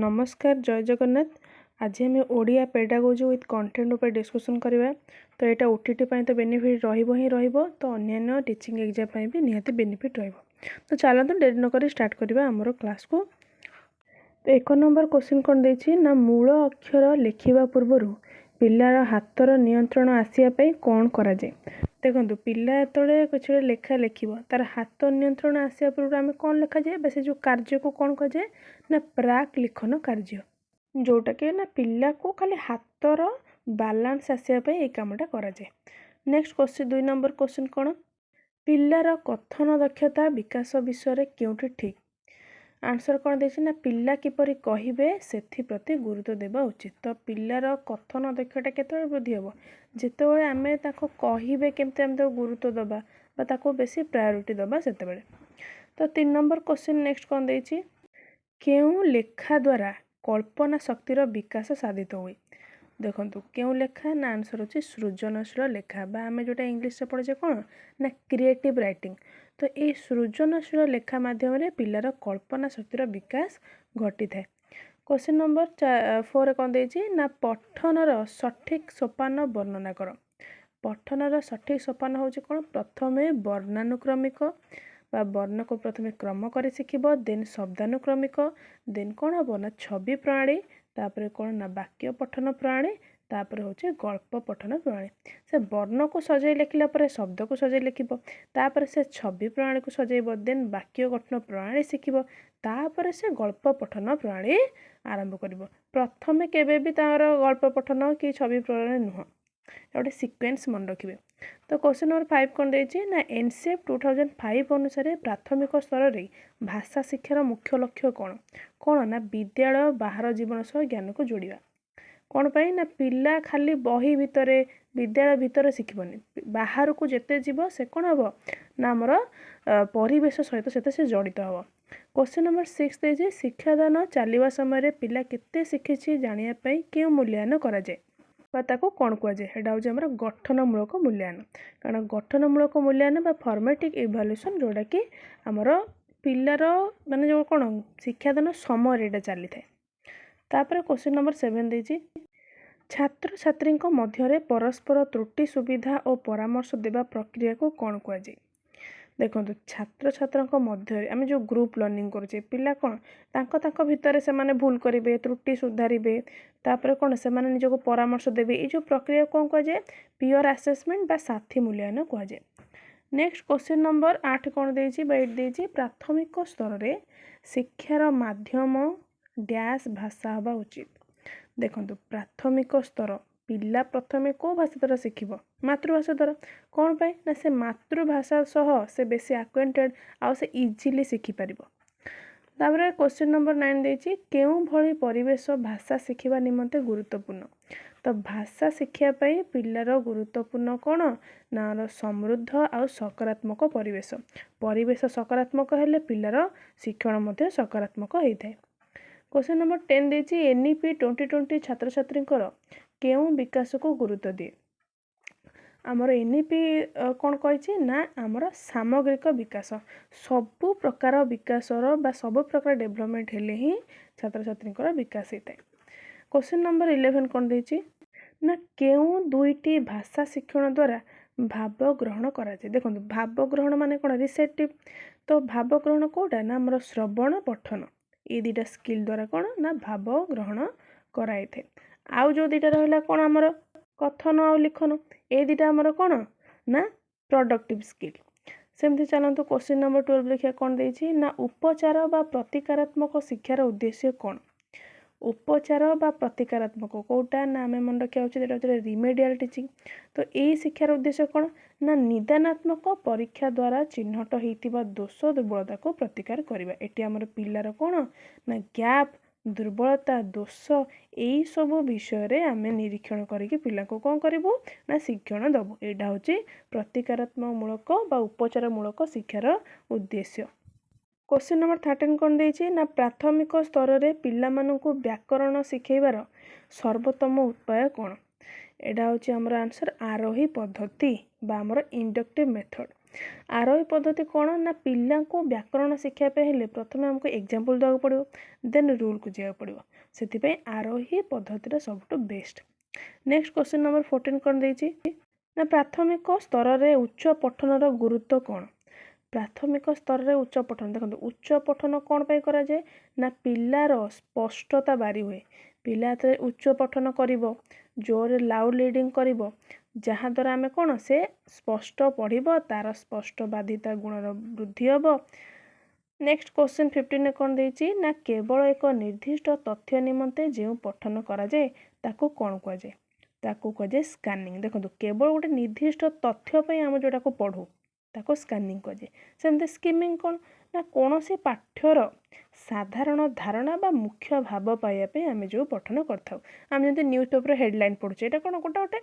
ନମସ୍କାର, ଜୟ ଜଗନ୍ନାଥ। ଆଜି ଆମେ ଓଡ଼ିଆ ପେଡ଼ାଗୋଜି ୱିଥ୍ କଣ୍ଟେଣ୍ଟ ଉପରେ ଡିସ୍କସନ୍ କରିବା। ତ ଏଇଟା ଓଟିଇଟି ପାଇଁ ତ ବେନିଫିଟ୍ ରହିବ ହିଁ ରହିବ, ତ ଅନ୍ୟାନ୍ୟ ଟିଚିଂ ଏକ୍ଜାମ୍ ପାଇଁ ବି ନିହାତି ବେନିଫିଟ୍ ରହିବ। ତ ଚାଲନ୍ତୁ, ଡେରି ନକରି ଷ୍ଟାର୍ଟ କରିବା ଆମର କ୍ଲାସ୍କୁ। ତ 1 ନମ୍ବର କୋଶ୍ଚିନ୍ କ'ଣ ଦେଇଛି ନା, ମୂଳ ଅକ୍ଷର ଲେଖିବା ପୂର୍ବରୁ ପିଲାର ହାତର ନିୟନ୍ତ୍ରଣ ଆସିବା ପାଇଁ କ'ଣ କରାଯାଏ? ଦେଖନ୍ତୁ, ପିଲା ଯେତେବେଳେ କିଛି ଗୋଟେ ଲେଖା ଲେଖିବ, ତାର ହାତ ନିୟନ୍ତ୍ରଣ ଆସିବା ପୂର୍ବରୁ ଆମେ କ'ଣ ଲେଖାଯାଏ ବା ସେ ଯେଉଁ କାର୍ଯ୍ୟକୁ କ'ଣ କୁହାଯାଏ ନା ପ୍ରାକ୍ ଲିଖନ କାର୍ଯ୍ୟ, ଯେଉଁଟାକି ନା ପିଲାକୁ ଖାଲି ହାତର ବାଲାନ୍ସ ଆସିବା ପାଇଁ ଏଇ କାମଟା କରାଯାଏ। ନେକ୍ସଟ କୋଶ୍ଚିନ୍, 2 ନମ୍ବର କୋଶ୍ଚିନ୍ କ'ଣ? ପିଲାର କଥନ ଦକ୍ଷତା ବିକାଶ ବିଷୟରେ କେଉଁଟି ଠିକ୍? ଆନ୍ସର୍ କ'ଣ ଦେଇଛି ନା, ପିଲା କିପରି କହିବେ ସେଥିପ୍ରତି ଗୁରୁତ୍ୱ ଦେବା ଉଚିତ। ତ ପିଲାର କଥନ ଦକ୍ଷତା କେତେବେଳେ ବୃଦ୍ଧି ହେବ? ଯେତେବେଳେ ଆମେ ତାକୁ କହିବେ କେମିତି, ଆମେ ତାକୁ ଗୁରୁତ୍ୱ ଦେବା ବା ତାକୁ ବେଶୀ ପ୍ରାୟୋରିଟି ଦେବା ସେତେବେଳେ। ତ 3 ନମ୍ବର କୋଶ୍ଚିନ୍ ନେକ୍ସଟ କ'ଣ ଦେଇଛି? କେଉଁ ଲେଖା ଦ୍ୱାରା କଳ୍ପନା ଶକ୍ତିର ବିକାଶ ସାଧିତ ହୁଏ? ଦେଖନ୍ତୁ, କେଉଁ ଲେଖା ନା ଆନ୍ସର୍ ହେଉଛି ସୃଜନଶୀଳ ଲେଖା ବା ଆମେ ଯେଉଁଟା ଇଂଲିଶରେ ପଢ଼ୁଛେ କ'ଣ ନା କ୍ରିଏଟିଭ୍ ରାଇଟିଂ। ତ ଏଇ ସୃଜନଶୀଳ ଲେଖା ମାଧ୍ୟମରେ ପିଲାର କଳ୍ପନା ଶକ୍ତିର ବିକାଶ ଘଟିଥାଏ। କ୍ୱେଶ୍ଚିନ୍ ନମ୍ବର 4 କ'ଣ ଦେଇଛି ନା, ପଠନର ସଠିକ୍ ସୋପାନ ବର୍ଣ୍ଣନା କର। ପଠନର ସଠିକ୍ ସୋପାନ ହେଉଛି କ'ଣ? ପ୍ରଥମେ ବର୍ଣ୍ଣାନୁକ୍ରମିକ ବା ବର୍ଣ୍ଣକୁ ପ୍ରଥମେ କ୍ରମ କରି ଶିଖିବ, ଦେନ୍ ଶବ୍ଦାନୁକ୍ରମିକ, ଦେନ୍ କ'ଣ ହେବ ନା ଛବି ପ୍ରଣାଳୀ, ତାପରେ କ'ଣ ନା ବାକ୍ୟ ପଠନ ପ୍ରଣାଳୀ, ତାପରେ ହେଉଛି ଗଳ୍ପ ପଠନ ପ୍ରଣାଳୀ। ସେ ବର୍ଣ୍ଣକୁ ସଜାଇ ଲେଖିଲା ପରେ ଶବ୍ଦକୁ ସଜାଇ ଲେଖିବ, ତାପରେ ସେ ଛବି ପ୍ରଣାଳୀକୁ ସଜାଇବ, ଦେନ୍ ବାକ୍ୟ ଗଠନ ପ୍ରଣାଳୀ ଶିଖିବ, ତାପରେ ସେ ଗଳ୍ପ ପଠନ ପ୍ରଣାଳୀ ଆରମ୍ଭ କରିବ। ପ୍ରଥମେ କେବେ ବି ତାର ଗଳ୍ପ ପଠନ କି ଛବି ପ୍ରଣାଳୀ ନୁହଁ, ଗୋଟେ ସିକ୍ୱେନ୍ସ ମନେ ରଖିବେ। ତ କ୍ୱେଶ୍ଚନ୍ ନମ୍ବର 5 କ'ଣ ଦେଇଛି ନା, ଏନ୍ସିଏଫ୍ 2005 ଅନୁସାରେ ପ୍ରାଥମିକ ସ୍ତରରେ ଭାଷା ଶିକ୍ଷାର ମୁଖ୍ୟ ଲକ୍ଷ୍ୟ କ'ଣ? କ'ଣ ନା ବିଦ୍ୟାଳୟ ବାହାର ଜୀବନ ସହ ଜ୍ଞାନକୁ ଯୋଡ଼ିବା। କ'ଣ ପାଇଁ ନା ପିଲା ଖାଲି ବହି ଭିତରେ, ବିଦ୍ୟାଳୟ ଭିତରେ ଶିଖିବନି। ବାହାରକୁ ଯେତେ ଯିବ, ସେ କ'ଣ ହେବ ନା ଆମର ପରିବେଶ ସହିତ ସେତେ ସେ ଜଡ଼ିତ ହେବ। କ୍ୱେଶ୍ଚନ୍ ନମ୍ବର 6 ଦେଇଛି, ଶିକ୍ଷାଦାନ ଚାଲିବା ସମୟରେ ପିଲା କେତେ ଶିଖିଛି ଜାଣିବା ପାଇଁ କେଉଁ ମୂଲ୍ୟାୟନ କରାଯାଏ ବା ତାକୁ କ'ଣ କୁହାଯାଏ? ସେଇଟା ହେଉଛି ଆମର ଗଠନମୂଳକ ମୂଲ୍ୟାୟନ। କାରଣ ଗଠନମୂଳକ ମୂଲ୍ୟାୟନ ବା ଫର୍ମେଟିଭ୍ ଇଭାଲୁଏସନ୍, ଯେଉଁଟାକି ଆମର ପିଲାର ମାନେ ଯେଉଁ କ'ଣ ଶିକ୍ଷାଦାନ ସମୟରେ ଏଇଟା ଚାଲିଥାଏ। ତାପରେ କ୍ୱେଶ୍ଚନ୍ ନମ୍ବର 7 ଦେଇଛି, ଛାତ୍ରଛାତ୍ରୀଙ୍କ ମଧ୍ୟରେ ପରସ୍ପର ତ୍ରୁଟି ସୁବିଧା ଓ ପରାମର୍ଶ ଦେବା ପ୍ରକ୍ରିୟାକୁ କ'ଣ କୁହାଯାଏ? ଦେଖନ୍ତୁ, ଛାତ୍ରଛାତ୍ରଙ୍କ ମଧ୍ୟରେ ଆମେ ଯେଉଁ ଗ୍ରୁପ୍ ଲର୍ଣ୍ଣିଂ କରୁଛେ, ପିଲା କ'ଣ ତାଙ୍କ ତାଙ୍କ ଭିତରେ ସେମାନେ ଭୁଲ କରିବେ, ତ୍ରୁଟି ସୁଧାରିବେ, ତାପରେ କ'ଣ ସେମାନେ ନିଜକୁ ପରାମର୍ଶ ଦେବେ। ଏଇ ଯେଉଁ ପ୍ରକ୍ରିୟାକୁ କ'ଣ କୁହାଯାଏ? ପିଅର ଆସେସମେଣ୍ଟ ବା ସାଥୀ ମୂଲ୍ୟାୟନ କୁହାଯାଏ। ନେକ୍ସଟ କ୍ୱେଶ୍ଚନ୍ ନମ୍ବର 8 କ'ଣ ଦେଇଛି ବା 8 ଦେଇଛି, ପ୍ରାଥମିକ ସ୍ତରରେ ଶିକ୍ଷାର ମାଧ୍ୟମ ଡ୍ୟାସ୍ ଭାଷା ହେବା ଉଚିତ। ଦେଖନ୍ତୁ, ପ୍ରାଥମିକ ସ୍ତର ପିଲା ପ୍ରଥମେ କେଉଁ ଭାଷା ଦ୍ୱାରା ଶିଖିବ? ମାତୃଭାଷା ଦ୍ୱାରା। କ'ଣ ପାଇଁ ନା ସେ ମାତୃଭାଷା ସହ ସେ ବେଶୀ ଆକ୍ୱେଣ୍ଟେଡ଼ ଆଉ ସେ ଇଜିଲି ଶିଖିପାରିବ। ତାପରେ କ୍ୱେଶ୍ଚନ୍ ନମ୍ବର 9 ଦେଇଛି, କେଉଁଭଳି ପରିବେଶ ଭାଷା ଶିଖିବା ନିମନ୍ତେ ଗୁରୁତ୍ୱପୂର୍ଣ୍ଣ? ତ ଭାଷା ଶିଖିବା ପାଇଁ ପିଲାର ଗୁରୁତ୍ୱପୂର୍ଣ୍ଣ କ'ଣ ନା ସମୃଦ୍ଧ ଆଉ ସକାରାତ୍ମକ ପରିବେଶ। ପରିବେଶ ସକାରାତ୍ମକ ହେଲେ ପିଲାର ଶିକ୍ଷଣ ମଧ୍ୟ ସକାରାତ୍ମକ ହେଇଥାଏ। କ୍ୱେଶ୍ଚନ୍ ନମ୍ବର 10 ଦେଇଛି, ଏନ୍ଇପି 2020 ଛାତ୍ରଛାତ୍ରୀଙ୍କର କେଉଁ ବିକାଶକୁ ଗୁରୁତ୍ୱ ଦିଏ? ଆମର ଏନ୍ଇପି କ'ଣ କହିଛି ନା ଆମର ସାମଗ୍ରିକ ବିକାଶ। ସବୁ ପ୍ରକାର ବିକାଶର ବା ସବୁ ପ୍ରକାର ଡେଭଲପମେଣ୍ଟ ହେଲେ ହିଁ ଛାତ୍ରଛାତ୍ରୀଙ୍କର ବିକାଶ ହେଇଥାଏ। କ୍ୱେଶ୍ଚନ୍ ନମ୍ବର 11 କ'ଣ ଦେଇଛି ନା, କେଉଁ ଦୁଇଟି ଭାଷା ଶିକ୍ଷଣ ଦ୍ୱାରା ଭାବ ଗ୍ରହଣ କରାଯାଏ? ଦେଖନ୍ତୁ, ଭାବ ଗ୍ରହଣ ମାନେ କ'ଣ? ରିସେପ୍ଟିଭ୍। ତ ଭାବ ଗ୍ରହଣ କେଉଁଟା ନା ଆମର ଶ୍ରବଣ, ପଠନ, ଏଇ ଦୁଇଟା ସ୍କିଲ୍ ଦ୍ୱାରା କ'ଣ ନା ଭାବ ଗ୍ରହଣ କରାଯାଇଥାଏ। ଆଉ ଯେଉଁ ଦୁଇଟା ରହିଲା କ'ଣ ଆମର କଥନ ଆଉ ଲିଖନ, ଏଇ ଦୁଇଟା ଆମର କ'ଣ ନା ପ୍ରଡକ୍ଟିଭ୍ ସ୍କିଲ୍। ସେମିତି ଚାଲନ୍ତୁ, କ୍ୱେଶ୍ଚିନ୍ ନମ୍ବର 12 ଦେଖିବା କ'ଣ ଦେଇଛି ନା, ଉପଚାର ବା ପ୍ରତିକାରାତ୍ମକ ଶିକ୍ଷାର ଉଦ୍ଦେଶ୍ୟ କ'ଣ? ଉପଚାର ବା ପ୍ରତିକାରାତ୍ମକ କେଉଁଟା ନା ଆମେ ମନେ ରଖିବା ଉଚିତ, ଏଇଟା ହେଉଛି ରିମେଡ଼ିଆଲ୍ ଟିଚିଂ। ତ ଏଇ ଶିକ୍ଷାର ଉଦ୍ଦେଶ୍ୟ କ'ଣ ନା ନିଦାନାତ୍ମକ ପରୀକ୍ଷା ଦ୍ୱାରା ଚିହ୍ନଟ ହେଇଥିବା ଦୋଷ ଦୁର୍ବଳତାକୁ ପ୍ରତିକାର କରିବା। ଏଠି ଆମର ପିଲାର କ'ଣ ନା ଗ୍ୟାପ୍, ଦୁର୍ବଳତା, ଦୋଷ, ଏଇସବୁ ବିଷୟରେ ଆମେ ନିରୀକ୍ଷଣ କରିକି ପିଲାଙ୍କୁ କ'ଣ କରିବୁ ନା ଶିକ୍ଷଣ ଦେବୁ। ଏଇଟା ହେଉଛି ପ୍ରତିକାରାତ୍ମକ ବା ଉପଚାରମୂଳକ ଶିକ୍ଷାର ଉଦ୍ଦେଶ୍ୟ। କ୍ୱେଶ୍ଚିନ୍ ନମ୍ବର 13 କ'ଣ ଦେଇଛି ନା, ପ୍ରାଥମିକ ସ୍ତରରେ ପିଲାମାନଙ୍କୁ ବ୍ୟାକରଣ ଶିଖେଇବାର ସର୍ବୋତ୍ତମ ଉପାୟ କ'ଣ? ଏଇଟା ହେଉଛି ଆମର ଆନ୍ସର୍ ଆରୋହୀ ପଦ୍ଧତି ବା ଆମର ଇଣ୍ଡକ୍ଟିଭ୍ ମେଥଡ଼। ଆରୋହୀ ପଦ୍ଧତି କ'ଣ ନା ପିଲାଙ୍କୁ ବ୍ୟାକରଣ ଶିଖିବା ପାଇଁ ହେଲେ ପ୍ରଥମେ ଆମକୁ ଏକ୍ଜାମ୍ପଲ୍ ଦେବାକୁ ପଡ଼ିବ, ଦେନ୍ ରୁଲ୍କୁ ଯିବାକୁ ପଡ଼ିବ। ସେଥିପାଇଁ ଆରୋହୀ ପଦ୍ଧତିଟା ସବୁଠୁ ବେଷ୍ଟ। ନେକ୍ସଟ କ୍ୱେଶ୍ଚିନ୍ ନମ୍ବର 14 କ'ଣ ଦେଇଛି ନା ପ୍ରାଥମିକ ସ୍ତରରେ ଉଚ୍ଚ ପଠନର ଗୁରୁତ୍ୱ କ'ଣ? ପ୍ରାଥମିକ ସ୍ତରରେ ଉଚ୍ଚ ପଠନ, ଦେଖନ୍ତୁ ଉଚ୍ଚ ପଠନ କ'ଣ ପାଇଁ କରାଯାଏ ନା ପିଲାର ସ୍ପଷ୍ଟତା ବାରି ହୁଏ। ପିଲା ଯେତେବେଳେ ଉଚ୍ଚ ପଠନ କରିବ, ଜୋରରେ ଲାଉଡ଼ ରିଡ଼ିଂ କରିବ, ଯାହାଦ୍ୱାରା ଆମେ କ'ଣ ସେ ସ୍ପଷ୍ଟ ପଢ଼ିବ, ତାର ସ୍ପଷ୍ଟବାଦିତା ଗୁଣର ବୃଦ୍ଧି ହେବ। ନେକ୍ସଟ କ୍ୱେଶ୍ଚିନ୍ 15ରେ କ'ଣ ଦେଇଛି ନା କେବଳ ଏକ ନିର୍ଦ୍ଦିଷ୍ଟ ତଥ୍ୟ ନିମନ୍ତେ ଯେଉଁ ପଠନ କରାଯାଏ ତାକୁ କ'ଣ କୁହାଯାଏ? ତାକୁ କୁହାଯାଏ ସ୍କାନିଂ। ଦେଖନ୍ତୁ କେବଳ ଗୋଟେ ନିର୍ଦ୍ଦିଷ୍ଟ ତଥ୍ୟ ପାଇଁ ଆମେ ଯେଉଁଟାକୁ ପଢ଼ୁ ତାକୁ ସ୍କାନିଂ କୁହାଯାଏ। ସେମିତି ସ୍କିମିଂ କ'ଣ ନା କୌଣସି ପାଠ୍ୟର ସାଧାରଣ ଧାରଣା ବା ମୁଖ୍ୟ ଭାବ ପାଇବା ପାଇଁ ଆମେ ଯେଉଁ ପଠନ କରିଥାଉ। ଆମେ ଯେମିତି ନ୍ୟୁଜ୍ ପେପର ହେଡ଼ଲାଇନ୍ ପଢ଼ୁଛେ, ଏଇଟା କ'ଣ ଗୋଟେ ଗୋଟେ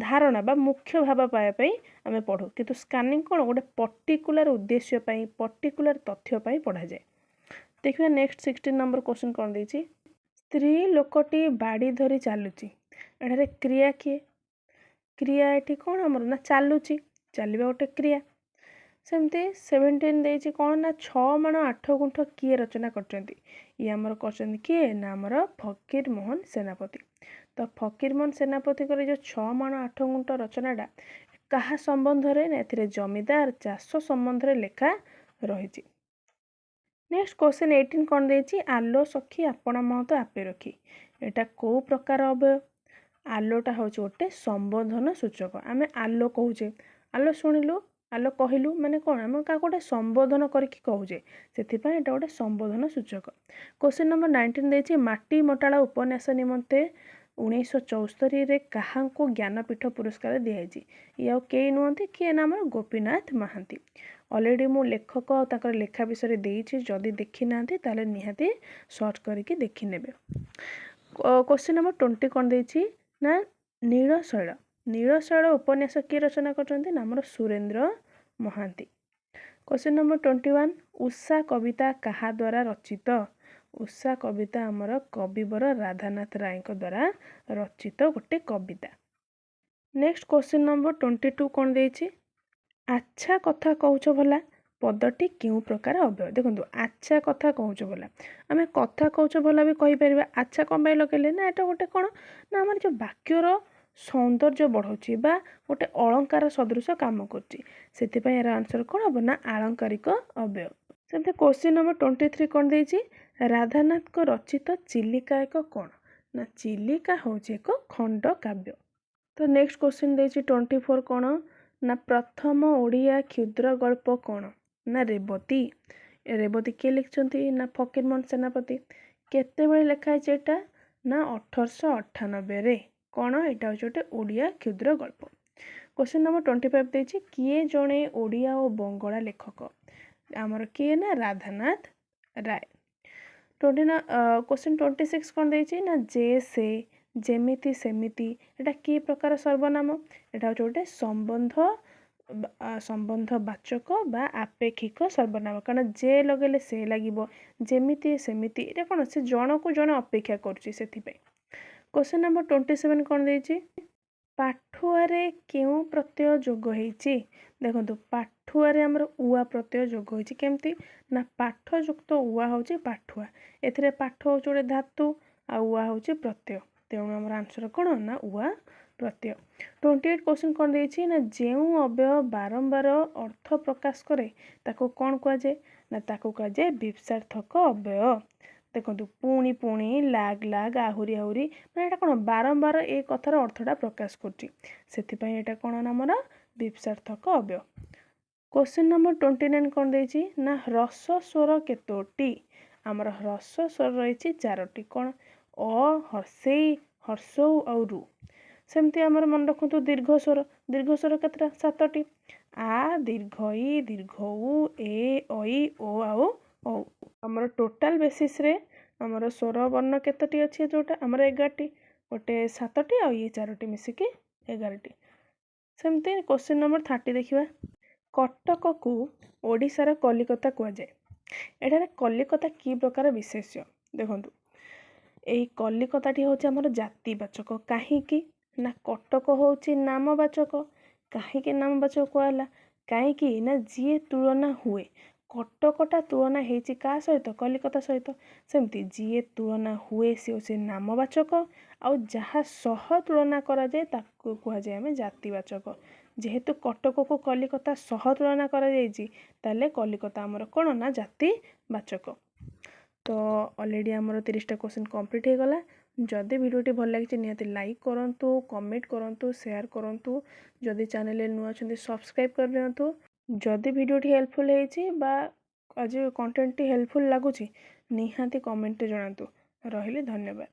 ଧାରଣା ବା ମୁଖ୍ୟ ଭାବ ପାଇବା ପାଇଁ ଆମେ ପଢ଼ୁ। କିନ୍ତୁ ସ୍କାନିଂ କ'ଣ ଗୋଟେ ପର୍ଟିକୁଲାର ଉଦ୍ଦେଶ୍ୟ ପାଇଁ, ପର୍ଟିକୁଲାର ତଥ୍ୟ ପାଇଁ ପଢ଼ାଯାଏ। ଦେଖିବା ନେକ୍ସଟ 16 ନମ୍ବର କ୍ୱେଶ୍ଚିନ୍ କ'ଣ ଦେଇଛି। ସ୍ତ୍ରୀ ଲୋକଟି ବାଡ଼ି ଧରି ଚାଲୁଛି, ଏଠାରେ କ୍ରିୟା କିଏ? କ୍ରିୟା ଏଠି କ'ଣ ଆମର ନା ଚାଲୁଛି, ଚାଲିବା ଗୋଟେ କ୍ରିୟା। ସେମିତି 17 ଦେଇଛି କ'ଣ ନା 6 ମାଣ 8 ଗୁଣ୍ଠ କିଏ ରଚନା କରିଛନ୍ତି? ଇଏ ଆମର କରିଛନ୍ତି କିଏ ନା ଆମର ଫକୀର ମୋହନ ସେନାପତି। ତ ଫକୀର ମୋହନ ସେନାପତିଙ୍କର ଯେଉଁ 6 ମାଣ 8 ଗୁଣ୍ଠ ରଚନାଟା କାହା ସମ୍ବନ୍ଧରେ ନା ଏଥିରେ ଜମିଦାର ଚାଷ ସମ୍ବନ୍ଧରେ ଲେଖା ରହିଛି। ନେକ୍ସଟ କ୍ୱେଶ୍ଚିନ୍ 18 କ'ଣ ଦେଇଛି, ଆଲୋ ସଖୀ ଆପଣା ମହତ ଆପେ ରଖି, ଏଇଟା କେଉଁ ପ୍ରକାର ଅବ୍ୟୟ? ଆଲୋଟା ହେଉଛି ଗୋଟେ ସମ୍ବୋଧନ ସୂଚକ। ଆମେ ଆଲୋ କହୁଛେ, ଆଲୋ ଶୁଣିଲୁ, ଆଲୋ କହିଲୁ, ମାନେ କ'ଣ ଆମେ କାହାକୁ ଗୋଟେ ସମ୍ବୋଧନ କରିକି କହୁଛେ, ସେଥିପାଇଁ ଏଇଟା ଗୋଟେ ସମ୍ବୋଧନ ସୂଚକ। କ୍ୱେଶ୍ଚିନ୍ ନମ୍ବର 19 ଦେଇଛି ମାଟି ମଟାଳ ଉପନ୍ୟାସ ନିମନ୍ତେ 1974ରେ କାହାଙ୍କୁ ଜ୍ଞାନପୀଠ ପୁରସ୍କାର ଦିଆଯାଇଛି? ଇଏ ଆଉ କେହି ନୁହନ୍ତି, କିଏ ନା ଆମର ଗୋପୀନାଥ ମହାନ୍ତି। ଅଲରେଡ଼ି ମୁଁ ଲେଖକ ଆଉ ତାଙ୍କର ଲେଖା ବିଷୟରେ ଦେଇଛି, ଯଦି ଦେଖିନାହାନ୍ତି ତାହେଲେ ନିହାତି ସର୍ଚ୍ଚ କରିକି ଦେଖିନେବେ। କ୍ୱେଶ୍ଚିନ୍ ନମ୍ବର 20 କ'ଣ ଦେଇଛି ନା ନୀଳଶୈଳ। ନୀଳଶୈଳ ଉପନ୍ୟାସ କିଏ ରଚନା କରିଛନ୍ତି ନା ଆମର ସୁରେନ୍ଦ୍ର ମହାନ୍ତି। କ୍ୱେଶ୍ଚିନ୍ ନମ୍ବର 21, ଉଷା କବିତା କାହା ଦ୍ୱାରା ରଚିତ? ଉଷା କବିତା ଆମର କବିବର ରାଧାନାଥ ରାୟଙ୍କ ଦ୍ୱାରା ରଚିତ ଗୋଟେ କବିତା। ନେକ୍ସଟ କ୍ୱେଶ୍ଚିନ୍ ନମ୍ବର 22 କ'ଣ ଦେଇଛି, ଆଚ୍ଛା କଥା କହୁଛ ଭଲା ପଦଟି କେଉଁ ପ୍ରକାର ଅବ୍ୟୟ? ଦେଖନ୍ତୁ ଆଚ୍ଛା କଥା କହୁଛ ଭଲା, ଆମେ କଥା କହୁଛ ଭଲା ବି କହିପାରିବା। ଆଚ୍ଛା କ'ଣ ପାଇଁ ଲଗେଇଲେ ନା ଏଇଟା ଗୋଟେ କ'ଣ ନା ଆମର ଯେଉଁ ବାକ୍ୟର ସୌନ୍ଦର୍ଯ୍ୟ ବଢ଼ାଉଛି ବା ଗୋଟେ ଅଳଙ୍କାର ସଦୃଶ କାମ କରୁଛି, ସେଥିପାଇଁ ଏହାର ଆନ୍ସର କ'ଣ ହେବ ନା ଆଳଙ୍କାରିକ ଅବ୍ୟୟ। ସେମିତି କ୍ୱେଶ୍ଚିନ୍ ନମ୍ବର 23 କ'ଣ ଦେଇଛି, ରାଧାନାଥଙ୍କ ରଚିତ ଚିଲିକା ଏକ କ'ଣ ନା ଚିଲିକା ହେଉଛି ଏକ ଖଣ୍ଡ କାବ୍ୟ। ତ ନେକ୍ସଟ କ୍ୱେଶ୍ଚିନ୍ ଦେଇଛି 24 କ'ଣ ନା ପ୍ରଥମ ଓଡ଼ିଆ କ୍ଷୁଦ୍ର ଗଳ୍ପ କ'ଣ ନା ରେବତୀ। ରେବତୀ କିଏ ଲେଖିଛନ୍ତି ନା ଫକୀରମୋହନ ସେନାପତି। କେତେବେଳେ ଲେଖା ହେଇଛି ଏଇଟା ନା 1898ରେ। କ'ଣ ଏଇଟା ହେଉଛି ଗୋଟେ ଓଡ଼ିଆ କ୍ଷୁଦ୍ର ଗଳ୍ପ। କ୍ୱେଶ୍ଚିନ୍ ନମ୍ବର 25 ଦେଇଛି କିଏ ଜଣେ ଓଡ଼ିଆ ଓ ବଙ୍ଗଳା ଲେଖକ? ଆମର କିଏ ନା ରାଧାନାଥ ରାୟ। କ୍ୱେଶ୍ଚିନ୍ 26 କ'ଣ ଦେଇଛି ନା ଯେ ସେ, ଯେମିତି ସେମିତି, ଏଇଟା କି ପ୍ରକାର ସର୍ବନାମ? ଏଇଟା ହେଉଛି ଗୋଟେ ସମ୍ବନ୍ଧ ବାଚକ ବା ଆପେକ୍ଷିକ ସର୍ବନାମ। କାରଣ ଯେ ଲଗେଇଲେ ସେ ଲାଗିବ, ଯେମିତି ସେମିତି, ଏଇଟା କ'ଣ ସେ ଜଣକୁ ଜଣେ ଅପେକ୍ଷା କରୁଛି, ସେଥିପାଇଁ। କ୍ୱେଶ୍ଚିନ୍ ନମ୍ବର 27 କ'ଣ ଦେଇଛି, ପାଠୁଆରେ କେଉଁ ପ୍ରତ୍ୟୟ ଯୋଗ ହେଇଛି? ଦେଖନ୍ତୁ ପାଠୁଆରେ ଆମର ଉଆ ପ୍ରତ୍ୟୟ ଯୋଗ ହେଇଛି। କେମିତି ନା ପାଠଯୁକ୍ତ ଉଆ ହେଉଛି ପାଠୁଆ, ଏଥିରେ ପାଠ ହେଉଛି ଗୋଟେ ଧାତୁ ଆଉ ଉଆ ହେଉଛି ପ୍ରତ୍ୟୟ, ତେଣୁ ଆମର ଆନ୍ସର କ'ଣ ନା ଉଆ ପ୍ରତ୍ୟୟ। 28 କ୍ୱେଶ୍ଚିନ୍ କ'ଣ ଦେଇଛି ନା ଯେଉଁ ଅବ୍ୟୟ ବାରମ୍ବାର ଅର୍ଥ ପ୍ରକାଶ କରେ ତାକୁ କ'ଣ କୁହାଯାଏ? ନା ତାକୁ କୁହାଯାଏ ବିପ୍ସାର୍ଥକ ଅବ୍ୟୟ। ଦେଖନ୍ତୁ ପୁଣି ପୁଣି, ଲାଗ ଲାଗ, ଆହୁରି ଆହୁରି, ମାନେ ଏଇଟା କ'ଣ ବାରମ୍ବାର ଏ କଥାର ଅର୍ଥଟା ପ୍ରକାଶ କରୁଛି, ସେଥିପାଇଁ ଏଇଟା କ'ଣ ନା ଆମର ବିପ୍ସାର୍ଥକ ଅବ୍ୟୟ। କ୍ୱେଶ୍ଚିନ୍ ନମ୍ବର 29 କ'ଣ ଦେଇଛି ନା ହ୍ରସ୍ୱ ସ୍ୱର କେତୋଟି? ଆମର ହ୍ରସ୍ୱ ସ୍ୱର ରହିଛି 4ଟି, କ'ଣ ଅ, ହର୍ଷେଇ, ହର୍ଷଉ ଆଉ ରୁ। ସେମିତି ଆମର ମନେ ରଖନ୍ତୁ ଦୀର୍ଘ ସ୍ୱର, ଦୀର୍ଘ ସ୍ୱର କେତେଟା? 7ଟି, ଆ, ଦୀର୍ଘ ଇ, ଦୀର୍ଘ ଉ, ଏ, ଐ, ଓ ଆଉ ଔ। ଆମର ଟୋଟାଲ ବେସିସ୍ରେ ଆମର ସ୍ୱର ବର୍ଣ୍ଣ କେତୋଟି ଅଛି? ଯେଉଁଟା ଆମର 11ଟି, ଗୋଟେ 7ଟି ଆଉ ଇଏ 4ଟି ମିଶିକି 11ଟି। ସେମିତି କ୍ୱେଶ୍ଚିନ୍ ନମ୍ବର 30 ଦେଖିବା, କଟକକୁ ଓଡ଼ିଶାର କଲିକତା କୁହାଯାଏ। ଏଠାରେ କଲିକତା କି ପ୍ରକାର ବିଶେଷ୍ୟ? ଦେଖନ୍ତୁ ଏଇ କଲିକତାଟି ହେଉଛି ଆମର ଜାତିବାଚକ। କାହିଁକି ନା କଟକ ହେଉଛି ନାମବାଚକ। କାହିଁକି ନାମବାଚକ କୁହାହେଲା? କାହିଁକି ନା ଯିଏ ତୁଳନା ହୁଏ, କଟକଟା ତୁଳନା ହେଇଛି କାହା ସହିତ? କଲିକତା ସହିତ। ସେମିତି ଯିଏ ତୁଳନା ହୁଏ ସେ ହେଉଛି ନାମବାଚକ, ଆଉ ଯାହା ସହ ତୁଳନା କରାଯାଏ ତାକୁ କୁହାଯାଏ ଆମେ ଜାତିବାଚକ। ଯେହେତୁ କଟକକୁ କଲିକତା ସହ ତୁଳନା କରାଯାଇଛି, ତାହେଲେ କଲିକତା ଆମର କ'ଣ ନା ଜାତିବାଚକ। ତ ଅଲରେଡ଼ି ଆମର 30ଟା କ୍ୱେଶ୍ଚିନ୍ କମ୍ପ୍ଲିଟ୍ ହେଇଗଲା। ଯଦି ଭିଡ଼ିଓଟି ଭଲ ଲାଗିଛି, ନିହାତି ଲାଇକ୍ କରନ୍ତୁ, କମେଣ୍ଟ କରନ୍ତୁ, ସେୟାର କରନ୍ତୁ। ଯଦି ଚ୍ୟାନେଲରେ ନୂଆ ଅଛନ୍ତି, ସବସ୍କ୍ରାଇବ୍ କରିନିଅନ୍ତୁ। ଯଦି ଭିଡ଼ିଓଟି ହେଲ୍ପଫୁଲ୍ ହେଇଛି ବା ଆଜି କଣ୍ଟେଣ୍ଟଟି ହେଲ୍ପଫୁଲ୍ ଲାଗୁଛି, ନିହାତି କମେଣ୍ଟରେ ଜଣାନ୍ତୁ। ରହିଲି, ଧନ୍ୟବାଦ।